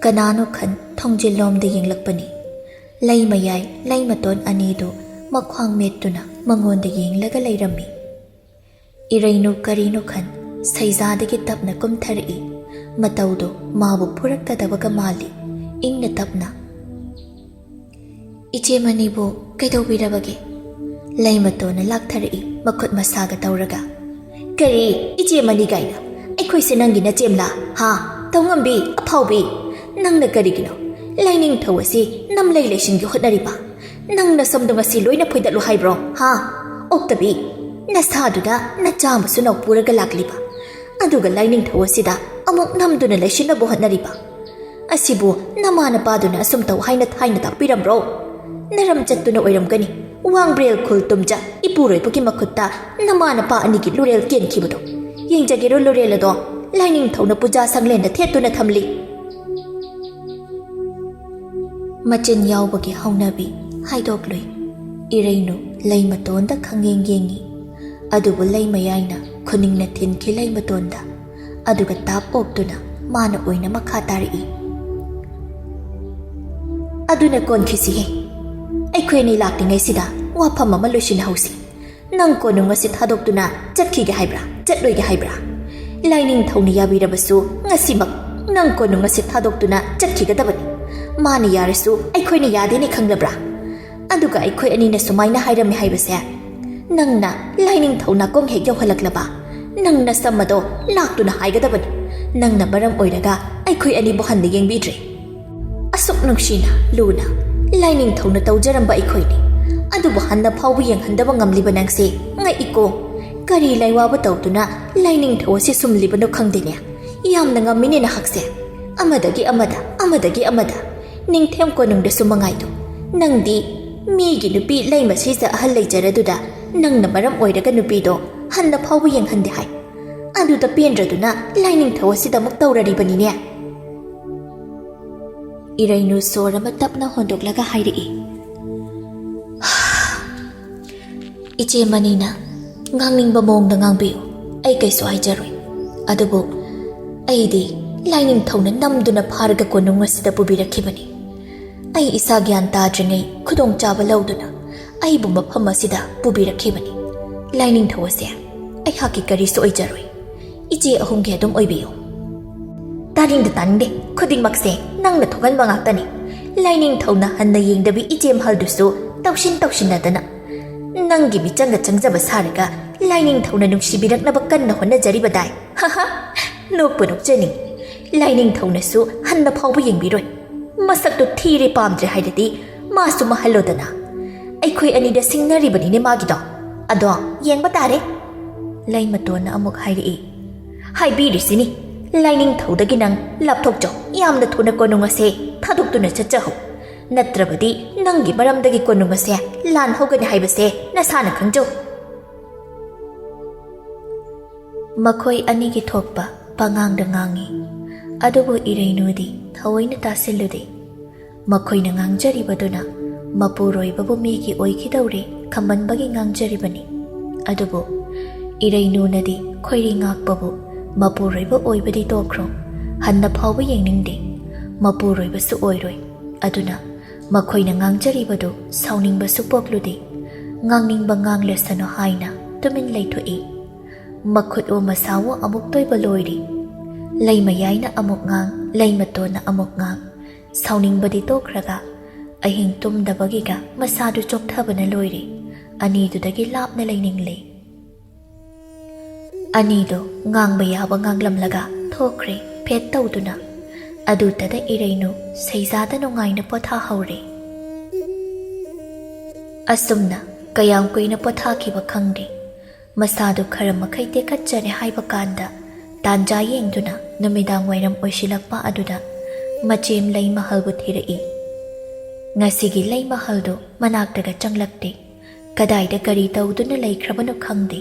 ꯀꯅꯥꯅꯣ ꯈꯟ ꯊꯣꯡꯖꯤꯜꯂꯣꯝꯗ ꯌꯦꯡꯂꯛꯄꯅꯤ꯫ ꯂꯩ ꯃꯌꯥꯏ ꯂꯩ ꯃꯇꯣꯟ ꯑꯅꯤꯗꯨ ꯃꯈ꯭ꯋꯥꯡ ꯃꯦꯠꯇꯨꯅ ꯃꯉꯣꯟꯗ ꯌꯦꯡꯂꯒ ꯂꯩꯔꯝꯃꯤ꯫ ꯏꯔꯩꯅꯨ ꯀꯔꯤꯅꯣ ꯈꯟ ꯁꯩꯖꯥꯗꯒꯤ ꯇꯞꯅ ꯀꯨꯝꯊꯔꯛꯏ꯫ ꯃꯇꯧꯗꯨ ꯃꯥꯕꯨ ꯐꯨꯔꯛꯀꯗꯕꯒ ꯃꯥꯜꯂꯤ꯫ ꯏꯪꯅ ꯇꯞꯅ, "ꯏꯆꯦ ꯃꯅꯤꯕꯨ ꯀꯩꯗꯧꯕꯤꯔꯕꯒꯦ? ꯂꯩꯃꯇꯣꯟꯅ ꯂꯥꯛꯊꯔꯛꯏ, ꯃꯈꯨꯠ ꯃꯁꯥꯒ ꯇꯧꯔꯒ꯫ "ꯀꯔꯤ, ꯏꯆꯦ ꯃꯅꯤ ꯀꯥꯏꯅ? ꯑꯩꯈꯣꯏꯁꯦ ꯅꯪꯒꯤ ꯅꯆꯦꯝꯂꯥ? ꯍꯥ? ꯇꯧꯉꯝꯕꯤ, ꯑꯐꯥꯎꯕꯤ, ꯅꯪꯅ ꯀꯔꯤꯒꯤꯅꯣ ꯂꯥꯏꯅꯤꯡꯊꯧ ꯑꯁꯤ ꯅꯝꯂꯩ ꯂꯩꯁꯤꯟꯒꯦ ꯍꯣꯠꯅꯔꯤꯕ? ꯅꯪ ꯅꯁꯝꯗꯣ ꯉꯁꯤ ꯂꯣꯏꯅ ꯐꯣꯏꯗꯠꯂꯨ ꯍꯥꯏꯕ꯭ꯔꯣ? ꯍꯥ? ꯑꯣꯛꯇꯕꯤ, ꯅꯁꯥꯗꯨꯗ ꯅꯆꯥ ꯑꯃꯁꯨ ꯅꯧꯄꯨꯔꯒ ꯂꯥꯛꯂꯤꯕ, ꯑꯗꯨꯒ ꯂꯥꯏꯅꯤꯡꯊꯧ ꯑꯁꯤꯗ ꯑꯃꯨꯛ ꯅꯝꯗꯨꯅ ꯂꯩꯁꯤꯟꯅꯕ ꯍꯣꯠꯅꯔꯤꯕ? ꯑꯁꯤꯕꯨ ꯅꯃꯥ ꯅꯄꯥꯗꯨꯅ ꯑꯁꯨꯝ ꯇꯧ ꯍꯥꯏꯅ ꯊꯥꯏꯅ ꯇꯥꯛꯄꯤꯔꯝꯕ꯭ꯔꯣ? ꯅꯔꯝ ꯆꯠꯇꯨꯅ ꯑꯣꯏꯔꯝꯒꯅꯤ ꯋꯥꯡꯕ꯭ꯔꯦꯜ ꯈꯨꯜ ꯇꯨꯝꯖ ꯏꯄꯨꯔꯣꯏꯕꯒꯤ ꯃꯈꯨꯠꯇ ꯅꯃꯥ ꯅꯄꯥ ꯑꯅꯤꯒꯤ ꯂꯨꯔꯦꯜ ꯀꯦꯟꯈꯤꯕꯗꯣ꯫ ꯌꯦꯡꯖꯒꯦꯔꯣ ꯂꯨꯔꯦꯜ ꯑꯗꯣ? ꯂꯥꯏꯅꯤꯡꯊꯧꯅ ꯄꯨꯖꯥ ꯁꯪꯂꯦꯟꯗ ꯊꯦꯠꯇꯨꯅ ꯊꯝꯂꯤ꯫" ꯃꯆꯤꯟ ꯌꯥꯎꯕꯒꯤ ꯍꯧꯅꯕꯤ ꯍꯥꯏꯗꯣꯛꯂꯨꯏ꯫ ꯏꯔꯩꯅꯨ ꯂꯩꯃꯇꯣꯟꯗ ꯈꯪꯌꯦꯡ ꯌꯦꯡꯉꯤ꯫ ꯑꯗꯨꯕꯨ ꯂꯩꯃꯌꯥꯏꯅ ꯈꯨꯅꯤꯡꯅ ꯊꯤꯟꯈꯤ ꯂꯩꯃꯇꯣꯟꯗ꯫ ꯑꯗꯨꯒ ꯇꯥꯞ ꯑꯣꯛꯇꯨꯅ ꯃꯥꯅ ꯑꯣꯏꯅ ꯃꯈꯥ ꯇꯥꯔꯛꯏ꯫ "ꯑꯗꯨꯅ ꯀꯣꯟꯈꯤꯁꯤꯍꯦ꯫ ꯑꯩꯈꯣꯏ ꯑꯅꯤ ꯂꯥꯛꯂꯤꯉꯩꯁꯤꯗ ꯋꯥꯐꯝ ꯑꯃ ꯂꯣꯏꯁꯤꯟꯅꯍꯧꯁꯤ꯫ ꯅꯪ ꯀꯣꯅꯨꯡ ꯑꯁꯤ ꯊꯥꯗꯣꯛꯇꯨꯅ ꯆꯠꯈꯤꯒꯦ ꯍꯥꯏꯕ꯭ꯔꯥ? ꯆꯠꯂꯣꯏꯒꯦ ꯍꯥꯏꯕ꯭ꯔꯥ? ꯂꯥꯏꯅꯤꯡꯊꯧꯅ ꯌꯥꯕꯤꯔꯕꯁꯨ ꯉꯁꯤꯃꯛ ꯅꯪ ꯀꯣꯅꯨꯡ ꯑꯁꯤ ꯊꯥꯗꯣꯛꯇꯨꯅ ꯆꯠꯈꯤꯒꯗꯕꯅꯤ꯫ ꯃꯥꯅ ꯌꯥꯔꯁꯨ ꯑꯩꯈꯣꯏꯅ ꯌꯥꯗꯦꯅꯦ, ꯈꯪꯂꯕ꯭ꯔꯥ? ꯑꯗꯨꯒ ꯑꯩꯈꯣꯏ ꯑꯅꯤꯅ ꯁꯨꯃꯥꯏꯅ ꯍꯥꯏꯔꯝꯃꯤ ꯍꯥꯏꯕꯁꯦ, ꯅꯪꯅ ꯂꯥꯏꯅꯤꯡꯊꯧ ꯅꯥꯀꯣꯡ ꯍꯦꯛ ꯌꯧꯍꯜꯂꯛꯂꯕ, ꯅꯪ ꯅꯁꯝ ꯑꯗꯣ ꯂꯥꯛꯇꯨꯅ ꯍꯥꯏꯒꯗꯕꯅꯤ꯫ ꯅꯪꯅ ꯃꯔꯝ ꯑꯣꯏꯔꯒ ꯑꯩꯈꯣꯏ ꯑꯅꯤꯕꯨ ꯍꯟꯅ ꯌꯦꯡꯕꯤꯗ꯭ꯔꯦ꯫ ꯑꯁꯨꯛ ꯅꯨꯡꯁꯤꯅ, ꯂꯨꯅ ꯂꯥꯏꯅꯤꯡꯊꯧꯅ ꯇꯧꯖꯔꯝꯕ ꯑꯩꯈꯣꯏꯅꯤ, ꯑꯗꯨꯕꯨ ꯍꯟꯅ ꯐꯥꯎꯕ ꯌꯦꯡꯍꯟꯗꯕ ꯉꯝꯂꯤꯕ ꯅꯪꯁꯦ ꯉꯛꯏꯀꯣ꯫ ꯀꯔꯤ ꯂꯩꯋꯥꯕ ꯇꯧꯗꯨꯅ ꯂꯥꯏꯅꯤꯡꯊꯧ ꯑꯁꯤ ꯁꯨꯝꯂꯤꯕꯅꯣ ꯈꯪꯗꯦꯅꯦ꯫ ꯌꯥꯝꯅ ꯉꯝꯃꯤꯅꯦ ꯅꯍꯥꯛꯁꯦ꯫ ꯑꯃꯗꯒꯤ ꯑꯃꯗ, ꯑꯃꯗꯒꯤ ꯑꯃꯗ꯫ ꯅꯤꯡꯊꯦꯝ ꯀꯣꯅꯨꯡꯗꯁꯨ ꯃꯉꯥꯏꯗꯣ꯫ ꯅꯪꯗꯤ ꯃꯤꯒꯤ ꯅꯨꯄꯤ ꯂꯩꯃ ꯁꯤꯖ ꯑꯍꯜ ꯂꯩꯖꯔꯗꯨꯗ ꯅꯪꯅ ꯃꯔꯝ ꯑꯣꯏꯔꯒ ꯅꯨꯄꯤꯗꯣ ꯍꯟꯅ ꯐꯥꯎꯕ ꯌꯦꯡꯍꯟꯗꯦ ꯍꯥꯏ꯫ ꯑꯗꯨꯗ ꯄꯦꯟꯗ꯭ꯔꯗꯨꯅ ꯂꯥꯏꯅꯤꯡꯊꯧ ꯑꯁꯤꯗ ꯑꯃꯨꯛ ꯇꯧꯔꯔꯤꯕꯅꯤꯅꯦ꯫" ꯏꯔꯩꯅꯨ ꯁꯣꯔ ꯑꯃ ꯇꯞꯅ ꯍꯣꯟꯗꯣꯛꯂꯒ ꯍꯥꯏꯔꯛꯏ꯫ "ꯏꯆꯦ ꯃꯅꯤꯅ ꯉꯥꯡꯅꯤꯡꯕ ꯃꯑꯣꯡꯗ ꯉꯥꯡꯕꯤꯌꯨ, ꯑꯩ ꯀꯩꯁꯨ ꯍꯥꯏꯖꯔꯣꯏ꯫ ꯑꯗꯨꯕꯨ ꯑꯩꯗꯤ ꯂꯥꯏꯅꯤꯡꯊꯧꯅ ꯅꯝꯗꯨꯅ ꯐꯥꯔꯒ ꯀꯣꯅꯨꯡ ꯑꯁꯤꯗ ꯄꯨꯕꯤꯔꯛꯈꯤꯕꯅꯤ꯫ ꯑꯩ ꯏꯁꯥ ꯒ꯭ꯌꯥꯟ ꯇꯥꯗ꯭ꯔꯤꯉꯩ ꯈꯨꯗꯣꯡꯆꯥꯕ ꯂꯧꯗꯨꯅ ꯑꯩꯕꯨ ꯃꯐꯝ ꯑꯁꯤꯗ ꯄꯨꯕꯤꯔꯛꯈꯤꯕꯅꯤ꯫ ꯂꯥꯏꯅꯤꯡꯊꯧ ꯑꯁꯦ ꯑꯩꯍꯥꯛꯀꯤ ꯀꯔꯤꯁꯨ ꯑꯣꯏꯖꯔꯣꯏ꯫ ꯏꯆꯦ ꯑꯍꯨꯝꯒꯤ ꯑꯗꯨꯝ ꯑꯣꯏꯕꯤꯌꯨ꯫" "ꯇꯥꯅꯤꯡꯗꯦ, ꯇꯥꯅꯤꯡꯗꯦ꯫ ꯈꯨꯗꯤꯡꯃꯛꯁꯦ ꯅꯪꯅ ꯊꯣꯛꯍꯟꯕ ꯉꯥꯛꯇꯅꯤ꯫ ꯂꯥꯏꯅꯤꯡꯊꯧꯅ ꯍꯟꯅ ꯌꯦꯡꯗꯕꯤ ꯏꯆꯦ ꯃꯍꯜꯗꯨꯁꯨ ꯇꯧꯁꯤꯟ ꯇꯧꯁꯤꯟꯅꯗꯅ꯫ ꯅꯪꯒꯤ ꯃꯤꯆꯪꯒ ꯆꯪꯖꯕ ꯁꯥꯔꯒ ꯂꯥꯏꯅꯤꯡꯊꯧꯅ ꯅꯨꯡꯁꯤꯕꯤꯔꯛꯅꯕ ꯀꯟꯅ ꯍꯣꯠꯅꯖꯔꯤꯕꯗꯥꯏ꯫ ꯍꯥꯍꯥ, ꯅꯣꯛꯄꯨ ꯅꯣꯛꯆꯅꯤꯡ꯫ ꯂꯥꯏꯅꯤꯡꯊꯧꯅꯁꯨ ꯍꯟꯅ ꯐꯥꯎꯕ ꯌꯦꯡꯕꯤꯔꯣꯏ꯫ ꯃꯁꯛꯇꯨ ꯊꯤꯔꯦ ꯄꯥꯝꯗ꯭ꯔꯦ ꯍꯥꯏꯔꯗꯤ ꯃꯥꯁꯨ ꯃꯍꯜꯂꯣꯗꯅ꯫ ꯑꯩꯈꯣꯏ ꯑꯅꯤꯗ ꯁꯤꯡꯅꯔꯤꯕꯅꯤꯅꯦ ꯃꯥꯒꯤꯗꯣ꯫ ꯑꯗꯣ ꯌꯦꯡꯕ ꯇꯥꯔꯦ꯫ ꯂꯩꯃꯇꯣꯟꯅ ꯑꯃꯨꯛ ꯍꯥꯏꯔꯛꯏ꯫ ꯍꯥꯏꯕꯤꯔꯤꯁꯤꯅꯤ, ꯂꯥꯏꯅꯤꯡꯊꯧꯗꯒꯤ ꯅꯪ ꯂꯥꯞꯊꯣꯛꯆꯧ꯫ ꯌꯥꯝꯅ ꯊꯨꯅ ꯀꯣꯅꯨꯡ ꯑꯁꯦ ꯊꯥꯗꯣꯛꯇꯨꯅ ꯆꯠꯆꯍꯧ꯫ ꯅꯠꯇ꯭ꯔꯕꯗꯤ ꯅꯪꯒꯤ ꯃꯔꯝꯗꯒꯤ ꯀꯣꯅꯨꯡ ꯑꯁꯦ ꯂꯥꯟ ꯍꯧꯒꯅꯤ ꯍꯥꯏꯕꯁꯦ ꯅꯁꯥꯅ ꯈꯪꯖꯧ꯫ ꯃꯈꯣꯏ ꯑꯅꯤꯒꯤ ꯊꯣꯛꯄ ꯄꯉꯥꯡꯗ ꯉꯥꯡꯉꯤ꯫ ꯑꯗꯨꯕꯨ ꯏꯔꯩꯅꯨꯗꯤ ꯊꯑꯣꯏꯅ ꯇꯥꯁꯤꯜꯂꯨꯗꯦ꯫ ꯃꯈꯣꯏꯅ ꯉꯥꯡꯖꯔꯤꯕꯗꯨꯅ ꯃꯄꯨꯔꯣꯏꯕꯕꯨ ꯃꯤꯒꯤ ꯑꯣꯏꯈꯤꯗꯧꯔꯦ ꯈꯝꯕꯟꯕꯒꯤ ꯉꯥꯡꯖꯔꯤꯕꯅꯤ꯫ ꯑꯗꯨꯕꯨ ꯏꯔꯩꯅꯨꯅꯗꯤ ꯈꯣꯏꯔꯤ ꯉꯥꯛꯄꯕꯨ ꯃꯄꯨꯔꯣꯏꯕ ꯑꯣꯏꯕꯗꯤ ꯇꯣꯛꯈ꯭ꯔꯣ, ꯍꯟꯅ ꯐꯥꯎꯕ ꯌꯦꯡꯅꯤꯡꯗꯦ, ꯃꯄꯨꯔꯣꯏꯕꯁꯨ ꯑꯣꯏꯔꯣꯏ꯫ ꯑꯗꯨꯅ ꯃꯈꯣꯏꯅ ꯉꯥꯡꯖꯔꯤꯕꯗꯨ ꯁꯥꯎꯅꯤꯡꯕꯁꯨ ꯄꯣꯛꯂꯨꯗꯦ, ꯉꯥꯡꯅꯤꯡꯕ ꯉꯥꯡꯂꯁꯅꯨ ꯍꯥꯏꯅ ꯇꯨꯃꯤꯟ ꯂꯩꯊꯣꯛꯏ꯫ ꯃꯈꯨꯠꯋꯣ ꯃꯁꯥꯋꯣ ꯑꯃꯨꯛ ꯇꯣꯏꯕ ꯂꯣꯏꯔꯦ꯫ ꯂꯩꯃꯌꯥꯏꯅ ꯑꯃꯨꯛ ꯉꯥꯡ, ꯂꯩꯃꯇꯣꯟꯅ ꯑꯃꯨꯛ ꯉꯥꯡ꯫ ꯁꯥꯎꯅꯤꯡꯕꯗꯤ ꯇꯣꯛꯈ꯭ꯔꯒ ꯑꯍꯤꯡ ꯇꯨꯝꯗꯕꯒꯤꯒ ꯃꯁꯥꯗꯨ ꯆꯣꯛꯊꯕꯅ ꯂꯣꯏꯔꯦ꯫ ꯑꯅꯤꯗꯨꯗꯒꯤ ꯂꯥꯞꯅ ꯂꯩꯅꯤꯡꯂꯦ꯫ ꯑꯅꯤꯗꯨ ꯉꯥꯡꯕ ꯌꯥꯕ ꯉꯥꯡꯂꯝꯂꯒ ꯊꯣꯛꯈ꯭ꯔꯦ ꯐꯦꯠ ꯇꯧꯗꯨꯅ꯫ ꯑꯗꯨꯇꯗ ꯏꯔꯩꯅꯨ ꯁꯩꯖꯥꯗ ꯅꯨꯡꯉꯥꯏꯅ ꯄꯣꯊꯥꯍꯧꯔꯦ꯫ ꯑꯁꯨꯝꯅ ꯀꯌꯥꯝ ꯀꯨꯏꯅ ꯄꯣꯊꯥꯈꯤꯕ ꯈꯪꯗꯦ꯫ ꯃꯁꯥꯗꯨ ꯈꯔ ꯃꯈꯩ ꯇꯦꯛꯈꯠꯆꯔꯦ ꯍꯥꯏꯕ ꯀꯥꯟꯗ ꯇꯥꯟꯖꯥ ꯌꯦꯡꯗꯨꯅ ꯅꯨꯃꯤꯗꯥꯡ ꯋꯥꯏꯔꯝ ꯑꯣꯏꯁꯤꯜꯂꯛꯄ ꯑꯗꯨꯗ ꯃꯆꯦꯝ ꯂꯩꯃꯍꯜꯕꯨ ꯊꯤꯔꯛꯏ꯫ ꯉꯁꯤꯒꯤ ꯂꯩꯃꯍꯜꯗꯨ ꯃꯅꯥꯛꯇꯒ ꯆꯪꯂꯛꯇꯦ꯫ ꯀꯗꯥꯏꯗ ꯀꯔꯤ ꯇꯧꯗꯨꯅ ꯂꯩꯈ꯭ꯔꯕꯅꯣ ꯈꯪꯗꯦ꯫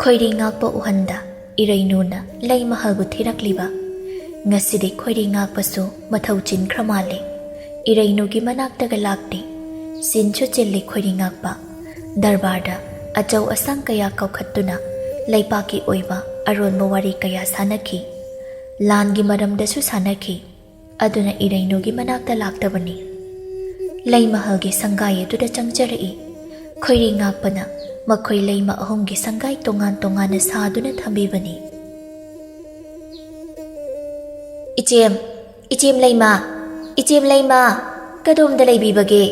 ꯈꯣꯏꯔꯤ ꯉꯥꯛꯄ ꯎꯍꯟꯗ ꯏꯔꯩꯅꯨꯅ ꯂꯩꯃꯍꯜꯕꯨ ꯊꯤꯔꯛꯂꯤꯕ꯫ ꯉꯁꯤꯗꯤ ꯈꯣꯏꯔꯤ ꯉꯥꯛꯄꯁꯨ ꯃꯊꯧ ꯆꯤꯟꯈ꯭ꯔ ꯃꯥꯜꯂꯦ꯫ ꯏꯔꯩꯅꯨꯒꯤ ꯃꯅꯥꯛꯇꯒ ꯂꯥꯛꯇꯦ꯫ ꯆꯤꯟꯁꯨ ꯆꯤꯜꯂꯤ ꯈꯣꯏꯔꯤ ꯉꯥꯛꯄ꯫ ꯗꯔꯕꯥꯔꯗ ꯑꯆꯧ ꯑꯁꯥꯡ ꯀꯌꯥ ꯀꯧꯈꯠꯇꯨꯅ ꯂꯩꯄꯥꯛꯀꯤ ꯑꯣꯏꯕ ꯑꯔꯣꯟꯕ ꯋꯥꯔꯤ ꯀꯌꯥ ꯁꯥꯅꯈꯤ꯫ ꯂꯥꯟꯒꯤ ꯃꯔꯝꯗꯁꯨ ꯁꯥꯅꯈꯤ꯫ ꯑꯗꯨꯅ ꯏꯔꯩꯅꯨꯒꯤ ꯃꯅꯥꯛꯇ ꯂꯥꯛꯇꯕꯅꯤ꯫ ꯂꯩꯃꯍꯜꯒꯤ ꯁꯪꯒꯥꯏ ꯑꯗꯨꯗ ꯆꯪꯖꯔꯛꯏ꯫ ꯈꯣꯏꯔꯤ ꯉꯥꯛꯄꯅ ꯃꯈꯣꯏ ꯂꯩꯃ ꯑꯍꯨꯝꯒꯤ ꯁꯪꯒꯥꯏ ꯇꯣꯉꯥꯟ ꯇꯣꯉꯥꯟꯅ ꯁꯥꯗꯨꯅ ꯊꯝꯕꯤꯕꯅꯤ꯫ "ꯏꯆꯦꯝ, ꯏꯆꯦꯝ ꯂꯩꯃ, ꯏꯆꯦꯝ ꯂꯩꯃ, ꯀꯗꯣꯝꯗ ꯂꯩꯕꯤꯕꯒꯦ?"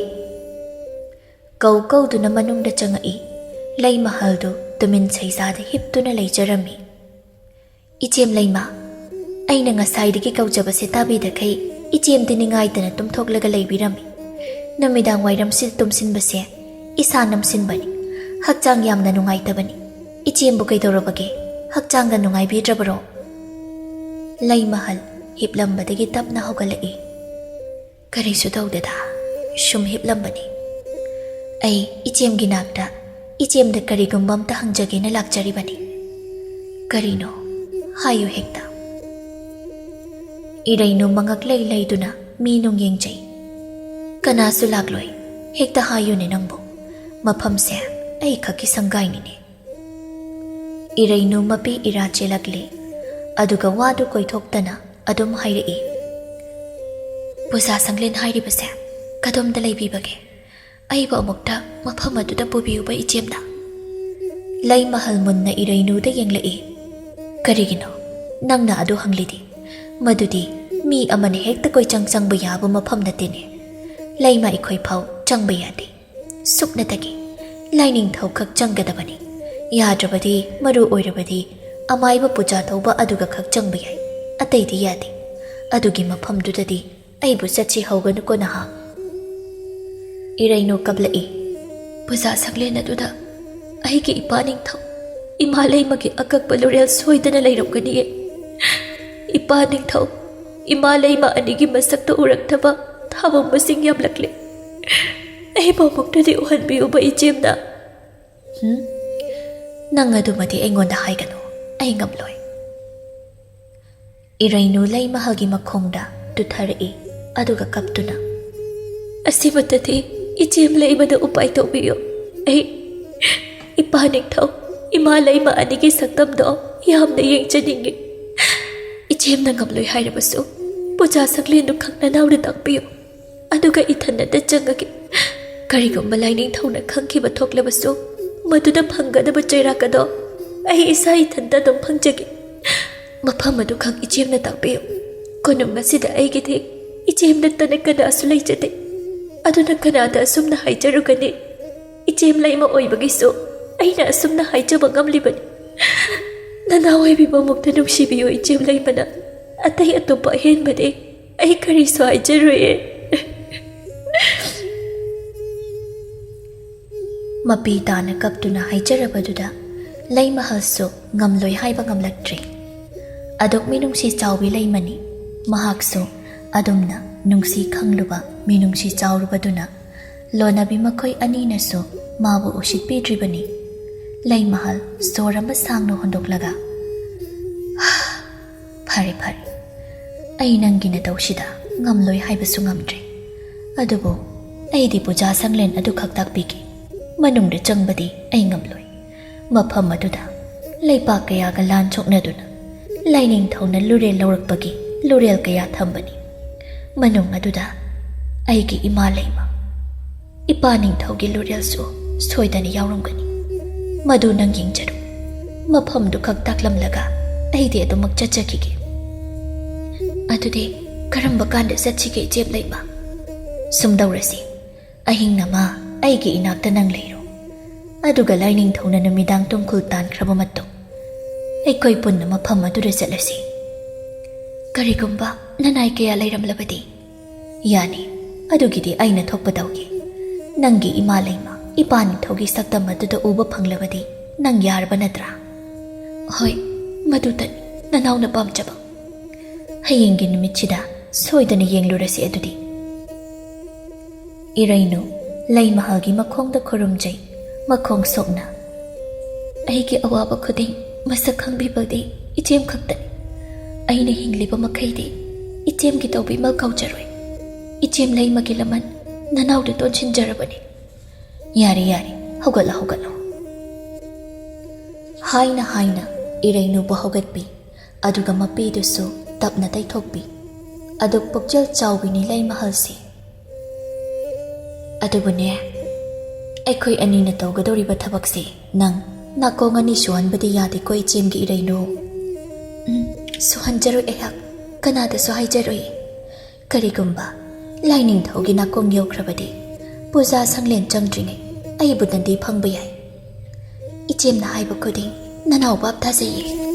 ꯀꯧ ꯀꯧꯗꯨꯅ ꯃꯅꯨꯡꯗ ꯆꯪꯉꯛꯏ꯫ ꯂꯩꯃꯍꯜꯗꯨ ꯇꯨꯃꯤꯟ ꯁꯩꯖꯥꯗ ꯍꯤꯞꯇꯨꯅ ꯂꯩꯖꯔꯝꯃꯤ꯫ "ꯏꯆꯦꯝ ꯂꯩꯃ, ꯑꯩꯅ ꯉꯁꯥꯏꯗꯒꯤ ꯀꯧꯖꯕꯁꯦ ꯇꯥꯕꯤꯗꯈꯩ ꯏꯆꯦꯝꯗꯤ ꯅꯤꯡꯉꯥꯏꯇꯅ ꯇꯨꯝꯊꯣꯛꯂꯒ ꯂꯩꯕꯤꯔꯝꯃꯤ꯫ ꯅꯨꯃꯤꯗꯥꯡ ꯋꯥꯏꯔꯝꯁꯤꯗ ꯇꯨꯝꯁꯤꯟꯕꯁꯦ ꯏꯁꯥ ꯅꯝꯁꯤꯟꯕꯅꯤ, ꯍꯛꯆꯥꯡ ꯌꯥꯝꯅ ꯅꯨꯡꯉꯥꯏꯇꯕꯅꯤ꯫ ꯏꯆꯦꯝꯕꯨ ꯀꯩꯗꯧꯔꯕꯒꯦ? ꯍꯛꯆꯥꯡꯒ ꯅꯨꯡꯉꯥꯏꯕꯤꯗ꯭ꯔꯕꯔꯣ?" ꯂꯩꯃꯍꯜ ꯍꯤꯞꯂꯝꯕꯗꯒꯤ ꯇꯞꯅ ꯍꯧꯒꯠꯂꯛꯏ꯫ "ꯀꯔꯤꯁꯨ ꯇꯧꯗꯦꯗ, ꯁꯨꯝ ꯍꯤꯞꯂꯝꯕꯅꯤ꯫ ꯑꯩ ꯏꯆꯦꯝꯒꯤ ꯅꯥꯛꯇ ꯏꯆꯦꯝꯗ ꯀꯔꯤꯒꯨꯝꯕ ꯑꯝꯇ ꯍꯪꯖꯒꯦꯅ ꯂꯥꯛꯆꯔꯤꯕꯅꯤ꯫" "ꯀꯔꯤꯅꯣ? ꯍꯥꯏꯌꯨ ꯍꯦꯛꯇ꯫" ꯏꯔꯩꯅꯨ ꯃꯉꯛ ꯂꯩ ꯂꯩꯗꯨꯅ ꯃꯤ ꯅꯨꯡ ꯌꯦꯡꯖꯩ꯫ "ꯀꯅꯥꯁꯨ ꯂꯥꯛꯂꯣꯏ, ꯍꯦꯛꯇ ꯍꯥꯏꯌꯨꯅꯦ ꯅꯪꯕꯨ꯫ ꯃꯐꯝꯁꯦ ꯑꯩꯈꯛꯀꯤ ꯁꯪꯒꯥꯏꯅꯤꯅꯦ꯫" ꯏꯔꯩꯅꯨ ꯃꯄꯤ ꯏꯔꯥ ꯆꯦꯜꯂꯛꯂꯦ, ꯑꯗꯨꯒ ꯋꯥꯗꯨ ꯀꯣꯏꯊꯣꯛꯇꯅ ꯑꯗꯨꯝ ꯍꯥꯏꯔꯛꯏ꯫ "ꯄꯨꯖꯥ ꯁꯪꯂꯦꯟ ꯍꯥꯏꯔꯤꯕꯁꯦ ꯀꯗꯣꯝꯗ ꯂꯩꯕꯤꯕꯒꯦ? ꯑꯩꯕꯨ ꯑꯃꯨꯛꯇ ꯃꯐꯝ ꯑꯗꯨꯗ ꯄꯨꯕꯤꯌꯨꯕ ꯏꯆꯦꯝꯅ꯫" ꯂꯩꯃꯍꯜ ꯃꯨꯟꯅ ꯏꯔꯩꯅꯨꯗ ꯌꯦꯡꯂꯛꯏ꯫ "ꯀꯔꯤꯒꯤꯅꯣ ꯅꯪꯅ ꯑꯗꯨ ꯍꯪꯂꯤꯗꯤ? ꯃꯗꯨꯗꯤ ꯃꯤ ꯑꯃꯅ ꯍꯦꯛꯇ ꯀꯣꯏꯆꯪ ꯆꯪꯕ ꯌꯥꯕ ꯃꯐꯝ ꯅꯠꯇꯦꯅꯦ꯫ ꯂꯩꯃ ꯑꯩꯈꯣꯏ ꯐꯥꯎ ꯆꯪꯕ ꯌꯥꯗꯦ꯫ ꯁꯨꯞꯅꯇꯒꯤ ꯂꯥꯏꯅꯤꯡꯊꯧ ꯈꯛ ꯆꯪꯒꯗꯕꯅꯤ꯫ ꯌꯥꯗ꯭ꯔꯕꯗꯤ, ꯃꯔꯨ ꯑꯣꯏꯔꯕꯗꯤ ꯑꯃꯥꯏꯕ ꯄꯨꯖꯥ ꯇꯧꯕ ꯑꯗꯨꯒ ꯈꯛ ꯆꯪꯕ ꯌꯥꯏ꯫ ꯑꯇꯩꯗꯤ ꯌꯥꯗꯦ꯫ ꯑꯗꯨꯒꯤ ꯃꯐꯝꯗꯨꯗꯗꯤ ꯑꯩꯕꯨ ꯆꯠꯁꯤ ꯍꯧꯒꯅꯨꯀꯣ ꯅꯍꯥ꯫" ꯏꯔꯩꯅꯨ ꯀꯞꯂꯛꯏ꯫ "ꯄꯨꯖꯥ ꯁꯪꯂꯦꯟ ꯑꯗꯨꯗ ꯑꯩꯒꯤ ꯏꯄꯥ ꯅꯤꯡꯊꯧ, ꯏꯃꯥ ꯂꯩꯃꯒꯤ ꯑꯀꯛꯄ ꯂꯨꯔꯦꯜ ꯁꯣꯏꯗꯅ ꯂꯩꯔꯝꯒꯅꯤꯌꯦ꯫ ꯏꯄꯥ ꯅꯤꯡꯊꯧ, ꯏꯃꯥ ꯂꯩꯃ ꯑꯅꯤꯒꯤ ꯃꯁꯛꯇ ꯎꯔꯛꯇꯕ ꯊꯥꯕꯨꯝꯕꯁꯤꯡ ꯌꯥꯝꯂꯛꯂꯦ꯫ ꯑꯩꯕꯨ ꯑꯃꯨꯛꯇꯗꯤ ꯎꯍꯟꯕꯤꯌꯨꯕ ꯏꯆꯦꯝꯅ꯫" "ꯍꯨꯝ? ꯅꯪ ꯑꯗꯨꯃꯗꯤ ꯑꯩꯉꯣꯟꯗ ꯍꯥꯏꯒꯅꯨ, ꯑꯩ ꯉꯝꯂꯣꯏ꯫" ꯏꯔꯩꯅꯨ ꯂꯩꯃꯍꯜꯒꯤ ꯃꯈꯣꯡꯗ ꯇꯨꯊꯔꯛꯏ, ꯑꯗꯨꯒ ꯀꯞꯇꯨꯅ, "ꯑꯁꯤꯃꯠꯇꯗꯤ ꯏꯆꯦꯝ ꯂꯩꯃꯗ ꯎꯄꯥꯏ ꯇꯧꯕꯤꯌꯨ꯫ ꯑꯩ ꯏꯄꯥ ꯅꯤꯡꯊꯧ, ꯏꯃꯥ ꯂꯩꯃ ꯑꯅꯤꯒꯤ ꯁꯛꯇꯝꯗꯣ ꯌꯥꯝꯅ ꯌꯦꯡꯖꯅꯤꯡꯏ꯫ ꯏꯆꯦꯝꯅ ꯉꯝꯂꯣꯏ ꯍꯥꯏꯔꯕꯁꯨ ꯄꯨꯖꯥ ꯁꯪꯂꯦꯟꯗꯨ ꯈꯪ ꯅꯅꯥꯎꯅ ꯇꯥꯛꯄꯤꯌꯨ꯫ ꯑꯗꯨꯒ ꯏꯊꯟꯅꯇ ꯆꯪꯉꯒꯦ꯫ ꯀꯔꯤꯒꯨꯝꯕ ꯂꯥꯏꯅꯤꯡꯊꯧꯅ ꯈꯪꯈꯤꯕ ꯊꯣꯛꯂꯕꯁꯨ, ꯃꯗꯨꯗ ꯐꯪꯒꯗꯕ ꯆꯩꯔꯥꯛ ꯑꯗꯣ ꯑꯩ ꯏꯁꯥ ꯏꯊꯟꯇ ꯑꯗꯨꯝ ꯐꯪꯖꯒꯦ꯫ ꯃꯐꯝ ꯑꯗꯨꯈꯛ ꯏꯆꯦꯝꯅ ꯇꯥꯛꯄꯤꯌꯨ꯫ ꯀꯣꯅꯨꯡ ꯑꯁꯤꯗ ꯑꯩꯒꯤꯗꯤ ꯏꯆꯦꯝ ꯅꯠꯇꯅ ꯀꯅꯥꯁꯨ ꯂꯩꯖꯗꯦ꯫ ꯑꯗꯨꯅ ꯀꯅꯥꯗ ꯑꯁꯨꯝꯅ ꯍꯥꯏꯖꯔꯨꯒꯅꯤ?" ꯏꯆꯦꯝ ꯂꯩꯃ ꯑꯣꯏꯕꯒꯤꯁꯨ ꯑꯩꯅ ꯑꯁꯨꯝꯅ ꯍꯥꯏꯖꯕ ꯉꯝꯂꯤꯕꯅꯤ꯫ ꯅꯅꯥ ꯑꯣꯏꯕꯤꯕꯃꯨꯛꯇ ꯅꯨꯡꯁꯤꯕꯤꯌꯨ ꯏꯆꯦꯝ ꯂꯩꯃꯅ꯫ ꯑꯇꯩ ꯑꯇꯣꯞꯄ ꯑꯍꯦꯟꯕꯗꯤ ꯑꯩ ꯀꯔꯤꯁꯨ ꯍꯥꯏꯖꯔꯣꯏꯌꯦ꯫ ꯃꯄꯤ ꯇꯥꯅ ꯀꯞꯇꯨꯅ ꯍꯥꯏꯖꯔꯕꯗꯨꯗ ꯂꯩꯃꯍꯜꯁꯨ ꯉꯝꯂꯣꯏ ꯍꯥꯏꯕ ꯉꯝꯂꯛꯇ꯭ꯔꯦ꯫ ꯑꯗꯨꯛ ꯃꯤꯅꯨꯡꯁꯤ ꯆꯥꯎꯕꯤ ꯂꯩꯃꯅꯤ꯫ ꯃꯍꯥꯛꯁꯨ ꯑꯗꯨꯝꯅ ꯅꯨꯡꯁꯤ ꯈꯪꯂꯨꯕ ꯃꯤꯅꯨꯡꯁꯤ ꯆꯥꯎꯔꯨꯕꯗꯨꯅ ꯂꯣꯟꯅꯕꯤ ꯃꯈꯣꯏ ꯑꯅꯤꯅꯁꯨ ꯃꯥꯕꯨ ꯎꯁꯤꯠꯄꯤꯗ꯭ꯔꯤꯕꯅꯤ꯫ ꯂꯩꯃꯍꯜ ꯁꯣꯔ ꯑꯃ ꯁꯥꯡꯅ ꯍꯣꯟꯗꯣꯛꯂꯒ, "ꯐꯔꯦ, ꯐꯔꯦ, ꯑꯩ ꯅꯪꯒꯤ ꯅꯇꯧꯁꯤꯗ ꯉꯝꯂꯣꯏ ꯍꯥꯏꯕꯁꯨ ꯉꯝꯗ꯭ꯔꯦ꯫ ꯑꯗꯨꯕꯨ ꯑꯩꯗꯤ ꯄꯨꯖꯥ ꯁꯪꯂꯦꯟ ꯑꯗꯨꯈꯛ ꯇꯥꯛꯄꯤꯒꯦ꯫ ꯃꯅꯨꯡꯗ ꯆꯪꯕꯗꯤ ꯑꯩ ꯉꯝꯂꯣꯏ꯫ ꯃꯐꯝ ꯑꯗꯨꯗ ꯂꯩꯄꯥꯛ ꯀꯌꯥꯒ ꯂꯥꯟ ꯁꯣꯛꯅꯗꯨꯅ ꯂꯥꯏꯅꯤꯡꯊꯧꯅ ꯂꯨꯔꯦꯜ ꯂꯧꯔꯛꯄꯒꯤ ꯂꯨꯔꯦꯜ ꯀꯌꯥ ꯊꯝꯕꯅꯤ꯫ ꯃꯅꯨꯡ ꯑꯗꯨꯗ ꯑꯩꯒꯤ ꯏꯃꯥ ꯂꯩꯃ, ꯏꯄꯥ ꯅꯤꯡꯊꯧꯒꯤ ꯂꯨꯔꯦꯜꯁꯨ ꯁꯣꯏꯗꯅ ꯌꯥꯎꯔꯝꯒꯅꯤ꯫ ꯃꯗꯨ ꯅꯪ ꯌꯦꯡꯖꯔꯨ꯫ ꯃꯐꯝꯗꯨ ꯈꯛ ꯇꯥꯛꯂꯝꯂꯒ ꯑꯩꯗꯤ ꯑꯗꯨꯃꯛ ꯆꯠꯆꯈꯤꯒꯦ꯫" "ꯑꯗꯨꯗꯤ ꯀꯔꯝꯕ ꯀꯥꯟꯗ ꯆꯠꯁꯤꯒꯦ, ꯏꯆꯦꯝ ꯂꯩꯃ?" "ꯁꯨꯝ ꯇꯧꯔꯁꯤ꯫ ꯑꯍꯤꯡ ꯑꯃ ꯑꯩꯒꯤ ꯏꯅꯥꯛꯇ ꯅꯪ ꯂꯩꯔꯣ꯫ ꯑꯗꯨꯒ ꯂꯥꯏꯅꯤꯡꯊꯧꯅ ꯅꯨꯃꯤꯗꯥꯡ ꯇꯨꯡꯈꯨꯜ ꯇꯥꯟꯈ꯭ꯔꯕ ꯃꯇꯨꯡ, ꯑꯩꯈꯣꯏ ꯄꯨꯟꯅ ꯃꯐꯝ ꯑꯗꯨꯗ ꯆꯠꯂꯁꯤ꯫ ꯀꯔꯤꯒꯨꯝꯕ ꯅꯅꯥꯏ ꯀꯌꯥ ꯂꯩꯔꯝꯂꯕꯗꯤ?" "ꯌꯥꯅꯤ, ꯑꯗꯨꯒꯤꯗꯤ ꯑꯩꯅ ꯊꯣꯛꯄ ꯇꯧꯒꯦ꯫ ꯅꯪꯒꯤ ꯏꯃꯥ ꯂꯩꯃ, ꯏꯄꯥ ꯅꯤꯡꯊꯧꯒꯤ ꯁꯛꯇꯝ ꯑꯗꯨꯗ ꯎꯕ ꯐꯪꯂꯕꯗꯤ ꯅꯪ ꯌꯥꯔꯕ ꯅꯠꯇ꯭ꯔꯥ?" "ꯍꯣꯏ, ꯃꯗꯨꯇꯅꯤ ꯅꯅꯥꯎꯅ ꯄꯥꯝꯖꯕ꯫ ꯍꯌꯦꯡꯒꯤ ꯅꯨꯃꯤꯠꯁꯤꯗ ꯁꯣꯏꯗꯅ ꯌꯦꯡꯂꯨꯔꯁꯤ ꯑꯗꯨꯗꯤ꯫" ꯏꯔꯩꯅꯨ ꯂꯩꯃꯍꯜꯒꯤ ꯃꯈꯣꯡꯗ ꯈꯨꯔꯨꯝꯖꯩ, ꯃꯈꯣꯡ ꯁꯣꯛꯅ꯫ "ꯑꯩꯒꯤ ꯑꯋꯥꯕ ꯈꯨꯗꯤꯡ ꯃꯁꯛ ꯈꯪꯕꯤꯕꯗꯤ ꯏꯆꯦꯝ ꯈꯛꯇꯅꯤ꯫ ꯑꯩꯅ ꯍꯤꯡꯂꯤꯕ ꯃꯈꯩꯗꯤ ꯏꯆꯦꯝꯒꯤ ꯇꯧꯕꯤꯃꯜ ꯀꯥꯎꯖꯔꯣꯏ꯫ ꯏꯆꯦꯝ ꯂꯩꯃꯒꯤ ꯂꯃꯟ ꯅꯅꯥꯎꯗ ꯇꯣꯟꯁꯤꯟꯖꯔꯕꯅꯤ꯫" "ꯌꯥꯔꯦ, ꯌꯥꯔꯦ, ꯍꯧꯒꯠꯂꯣ, ꯍꯧꯒꯠꯂꯣ꯫" ꯍꯥꯏꯅ ꯍꯥꯏꯅ ꯏꯔꯩꯅꯨꯕꯨ ꯍꯧꯒꯠꯄꯤ꯫ ꯑꯗꯨꯒ ꯃꯄꯤꯗꯨꯁꯨ ꯇꯞꯅ ꯇꯩꯊꯣꯛꯄꯤ꯫ ꯑꯗꯨ ꯄꯨꯛꯆꯦꯜ ꯆꯥꯎꯕꯤꯅꯤ ꯂꯩꯃꯍꯜꯁꯤ꯫ "ꯑꯗꯨꯕꯨꯅꯦ, ꯑꯩꯈꯣꯏ ꯑꯅꯤꯅ ꯇꯧꯒꯗꯧꯔꯤꯕ ꯊꯕꯛꯁꯤ ꯅꯪ ꯅꯥꯀꯣꯡ ꯑꯅꯤ ꯁꯨꯍꯟꯕꯗꯤ ꯌꯥꯗꯦꯀꯣ, ꯏꯆꯦꯝꯒꯤ ꯏꯔꯩꯅꯨ꯫" "ꯎꯝ, ꯁꯨꯍꯟꯖꯔꯣꯏ ꯑꯩꯍꯥꯛ, ꯀꯅꯥꯗꯁꯨ ꯍꯥꯏꯖꯔꯣꯏ꯫ ꯀꯔꯤꯒꯨꯝꯕ ꯂꯥꯏꯅꯤꯡꯊꯧꯒꯤ ꯅꯥꯀꯣꯡ ꯌꯧꯈ꯭ꯔꯕꯗꯤ, ꯄꯨꯖꯥ ꯁꯪꯂꯦꯟ ꯆꯪꯗ꯭ꯔꯤꯉꯩ ꯑꯩꯕꯨ ꯅꯟꯗꯤ ꯐꯪꯕ ꯌꯥꯏ꯫ ꯏꯆꯦꯝꯅ ꯍꯥꯏꯕ ꯈꯨꯗꯤꯡ ꯅꯅꯥꯎ ꯚꯥꯞ ꯇꯥꯖꯩꯌꯦ꯫